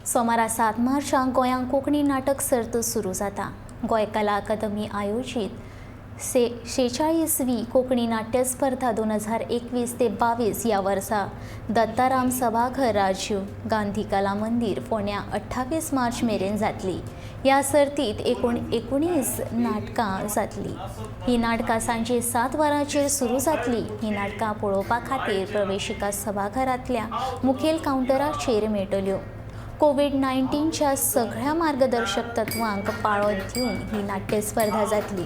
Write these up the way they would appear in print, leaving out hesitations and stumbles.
सोमारा 7 मार्चाक गोंयांत कोंकणी नाटक सर्त सुरू जाता. गोंय कला अकादमी आयोजीत 46वी कोंकणी नाट्य स्पर्धा 2021 ते 22 ह्या वर्सा दत्ताराम सभाघर, राजीव गांधी कला मंदीर, फोंड्यां 28 मार्च मेरेन जातली. ह्या सर्तीत एकूण 19 नाटकां जातली. ही नाटकां सांजे 7 वरांचेर सुरू जातली. ही नाटकां पळोवपा खातीर प्रवेशिका सभाघरांतल्या मुखेल कावंटराचेर मेळटल्यो. कोवीड 19च्या सगळ्या मार्गदर्शक तत्वांक पाळो दिवन ही नाट्य स्पर्धा जातली.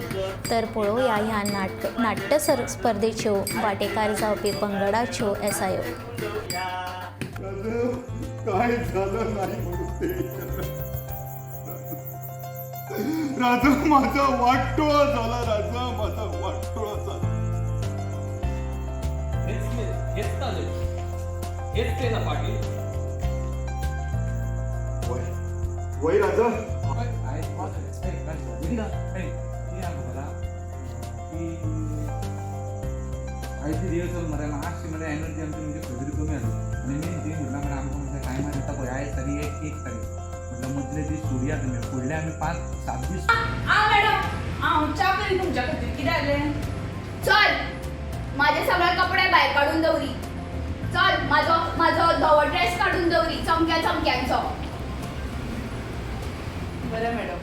तर पळोवया ह्या नाट्य स्पर्धेच्यो वांटेकार जावपी पंगडाच्यो एसआयओ. काय झालं नाही म्हणून ते राजा, माझा वाटोळा झाला. राजा, माझा वाटोळा झाला. हेच हेच चालेल, हेच ते ना पाटील? वय वय राजा. की आयची रिहर्सल मरे मातशी मरे एनर्जी आमची म्हणजे खंय तरी कमी जाली. आनी मेन थिंग म्हटल्यार मरे आमकां म्हणजे टायमार दिता पळय, आयज तारीख 1 तारीख म्हटल्यार मदले दीस सोडया तुमी, फुडले आमी 5-7 दीस. आ मॅडम, हांव च्या करी तुमच्या खातीर. कितें जालें? चल, माझे सगळे कपडे भायर काडून दवरी. चल, माझो माझो धवो ड्रेस काडून दवरी, चमक्या चमक्यांचो. बरें मॅडम.